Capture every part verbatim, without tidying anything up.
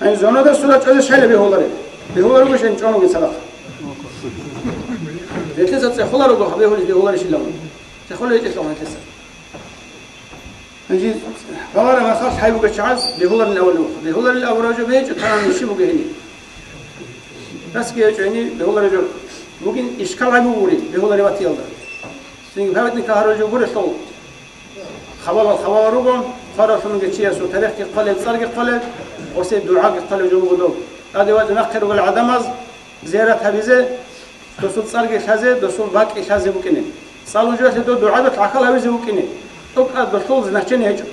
Гьанже зонодал сурат чӀвазе щайила бегьулареб? Бегьулареб гьечӀин чӀван вугин цадахъ. Гьелъиса цӀехоларо гьаб бегьулищ, бегьуларищилан. ЦӀехолел гьечӀелъул гьелъиса. Гьанже гьавара махалъ хӀай бугев чагӀаз бегьуларин авулев. Бегьуларин авурав жо бегьичӀо, тагьан щиб буго гьениб? Расги гьечӀо гьениб бегьуларев жо. Бугин ишкал гӀайбу гури бегьуларев ватиялда. Цинги памятник гьарулев жо гурелъул. Хабалал хабалал руго, хваралъунги чиясул тарихги хъвалеб, цӀарги хъвалеб, гъосие дугӀаги хъвалеб жо буго доб. ТӀаде вачӀун нахъе ругел гӀадамаз зиярат гьабизе, досул цӀарги лъазе, досул бакӀги лъазе букӀине. ЦӀалул жоялъе дов дугӀадулъ гӀахьал гьавизе вукӀине. ТӀокӀаб досул значение гьечӀо.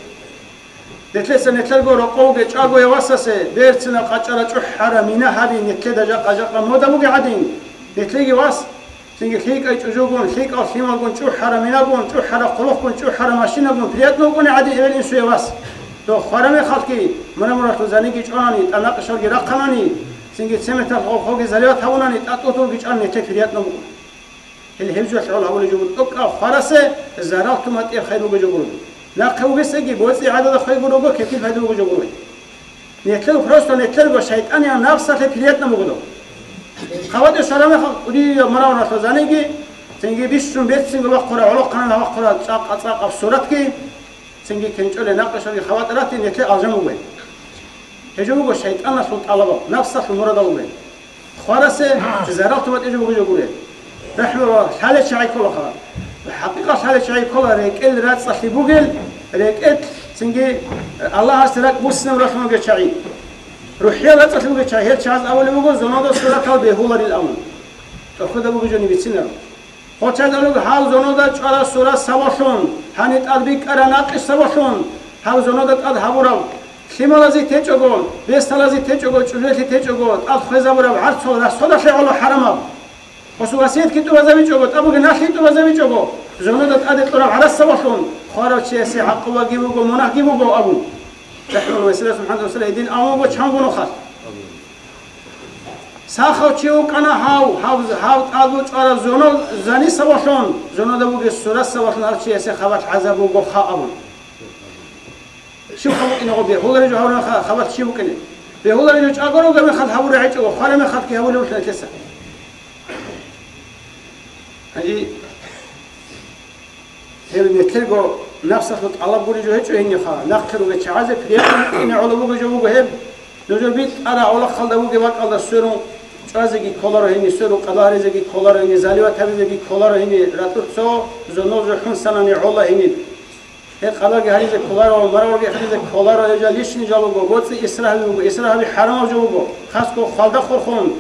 Нилъеца нилъерго рокъовги чӀаго я васасе, берцинаб къачӀара чӀухӀара мина гьаби, нилъеда жакъа-жакъа мода бугеб гӀадин, нилъеги вас, цинги лъикӀай чӀужугун, лъикӀал лъималгун, чӀухӀара минагун, чӀухӀара хъулухъгун, чӀухӀара машинагун приятно вукӀуне гӀадин эбел-инсуе вас. Дов хвара мехалъги, мура-муралъул заниги чӀванани, тӀанакъишалги рахъанани, цинги цементалъ гъов-гъовги заливат гьабунани, тӀатӀутулги чӀван нилъе приятно букӀун. Гьел гьеб жоялъ гӀоло гьабулеб жо буго, тӀокӀаб хварасе зарал туматӀияб хайр бугеб жо гуро. Нахъе вугесеги боцӀи гӀадада хвейго руго, кепил пайда бугеб жо гуро. Нилъер просто нилъерго шайтӀанияб напсалъе приятно буго доб. ХабатӀе щвараб мехалъ кӀудияб мура-муралъул заниги, цинги бищун берцинго бахъура, гӀолохъанан бахъура цӀакъ-цӀакъаб суратги, цинги кенчӀолеб накъишалги хабатӀ ратин нилъер алжан буго. Гьеб жо буго шайтӀаналъул тӀалабал, напсалъул мурадал бугеб. Хварасе зарал туматӀизе бугеб жо гуро. РахӀмула лъалел чагӀи кколаха. ХӀакъикъат лъалел чагӀи ккола рекӀел рацӀцӀалъи бугел, рекӀел цинги Аллагьасде ракӀ буссинаб рахъун бугел чагӀи. РухӀиял рацӀцӀалъи бугел чагӀи, гьел чагӀаз абулеб буго зонодал суратал бегьуларил абун. ТӀохуда бугеб жо бицинаро. Гъочазда руго гьав зонуда чӀвараб сурат сабаблъун, гьаниб тӀад бикӀараб накъиш сабаблъун, гьав зонуда тӀад гьабураб, лъималазе течӀого, бесалазе течӀого, чӀужуялъе течӀого, тӀад хвезабураб гӀарцул расходалъе гӀоло хӀарамаб. Гъосул васиятги тӀубазабичӀого, тӀабуги налъи тӀубазабичӀого, зонуда тӀаде кьураб гӀарац сабаблъун, хварав чиясе гӀакъубаги буго, мунагьги буго абун. РахӀмула васила субхӀана ва тагӀала гьедин абун буго чанго нухалъ. Сахав чи вукӀана гьав, гьав, гьав тӀаде чӀвараб зоно-, зани сабаблъун, зонуда бугеб сурат сабаблъун гьав чиясе хабалъ гӀазаб буго ха абун. Щиб ха букӀине гъо бегьулареб жо гьавураб ха-, хабалъ щиб букӀине? Бегьулареб жо чӀаго ругеб мехалъ гьабураб гьечӀого, хвараб мехалъги гьабулеб букӀине нилъеца. Гьанже Гьеб нилъерго напсалъул тӀалаб гуреб жо гьечӀо гьениха, нахъе ругел чагӀазе приятно букӀине гӀоло бугеб жо буго гьеб. Нужер битӀараб гӀолохъалда бугеб бакӀалда сверун чӀвазеги кколаро гьениб, сверун къадар гьаризеги кколаро гьениб, заливат гьабизеги кколаро гьениб, ратӀур цо зонол жо хӀунсанани гӀола гьениб. Гьеб къадарги гьаризе кколаро, маравги гьаризе кколаро, гьеб жо лишний жал буго, боцӀи исраф буго, исраф гьаби хӀарамаб жо буго, хасго хвалда хурхун.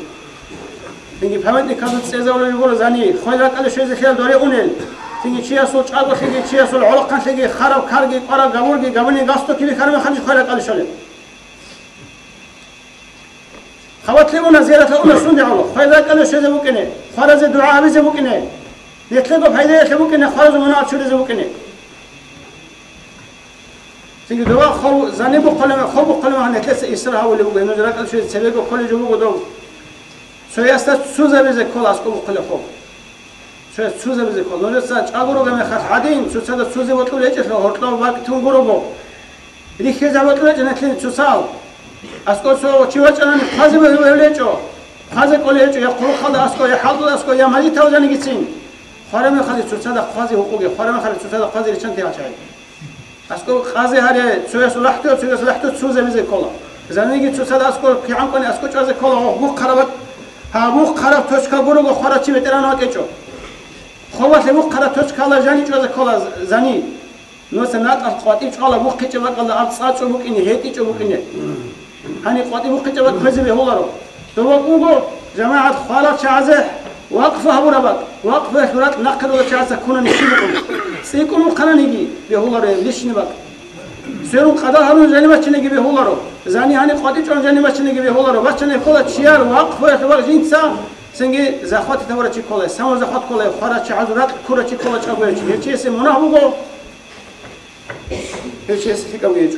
Цинги памятниказул цӀезабулеб буго зани, хвел ракӀалде щвезе лъел доре унел. Цинги чиясул чӀаголъиги, чиясул гӀолохъанлъиги, хараб карги, кӀвараб габурги, габуни галстукги бихьараб мехалъ хвел ракӀалде щолел. Хабалъ уна, зияраталъ уна сунде гӀоло, хвел ракӀалде щвезе букӀине, хваразе дугӀа гьабизе букӀине, нилъего пайдаялъе букӀине, хваразул мунагьал чуризе букӀине. Цинги дова хов, зани бухъулев, хов бухъулев гьанже нилъеца исраф гьавулеб буго, нуж ракӀалде щвезе цебего кколеб жо буго дов. Цоясда ццузабизе ккола аскӀоб бухъулеб хов. Цояс ццузабизе ккола. Нужеца чӀаго ругеб мехалъ гӀадин, цоцазда ццузе бокьулеб гьечӀелъул гьоркьоб бакӀ тун гурого. Рихьизе бокьулеб гьечӀо нилъее цоцал. АскӀов цо чи вачӀанани хъвазе бегьулеб гьечӀо. Хъвазе кӀолеб гьечӀо я хъулухъалда аскӀов, я хӀалтӀуда аскӀов, я мазитав жанигицин. Хвараб мехалъ цоцазда хъвазе гьукъуге, хвараб мехалъ цоцазда хъвазе риччанте гьачӀай. АскӀов къазе гьаре, цоясул лахӀдур, цоясул лахӀдур ццузабизе ккола. Заниги цоцазда аскӀов кигӀан кӀвани аскӀов чӀвазе ккола, гьаб бухъараб, гьаб бухъараб точка гурого хварав чи ветеран ватӀичӀо. Ховалъе бухъараб точкала жани чӀвазе ккола зани. Нуца натӀалъ къватӀив чӀвала бухъичӀеб бакӀалда аб цӀа чӀо букӀине, гьетӀичӀо букӀине. Гьаниб къватӀив бухъичӀеб бакӀ кквезе бегьуларо. Дова буго, жамагӀат, хварал чагӀазе вакъфу гьабураб бакӀ, вакъфуялъул ракь нахъе ругел чагӀаца ккунани щиб букӀун? ЦӀикӀкӀун бухъананиги бегьуларо гьеб лишни бакӀ. Сверун къадар гьарун жанибачиниги бегьуларо. Зани гьаниб къватӀив чӀван жанибачиниги бегьуларо. Бачани ккола чияр вакъфуялъул бакӀ жинца, цинги захватить гьабурав чи ккола, самозахват ккола, хварал чагӀазул ракь ккурав чи ккола чӀаго гьев чи. Гьев чиясе мунагь буго, гьев чиясе лъикӀаб гьечӀо.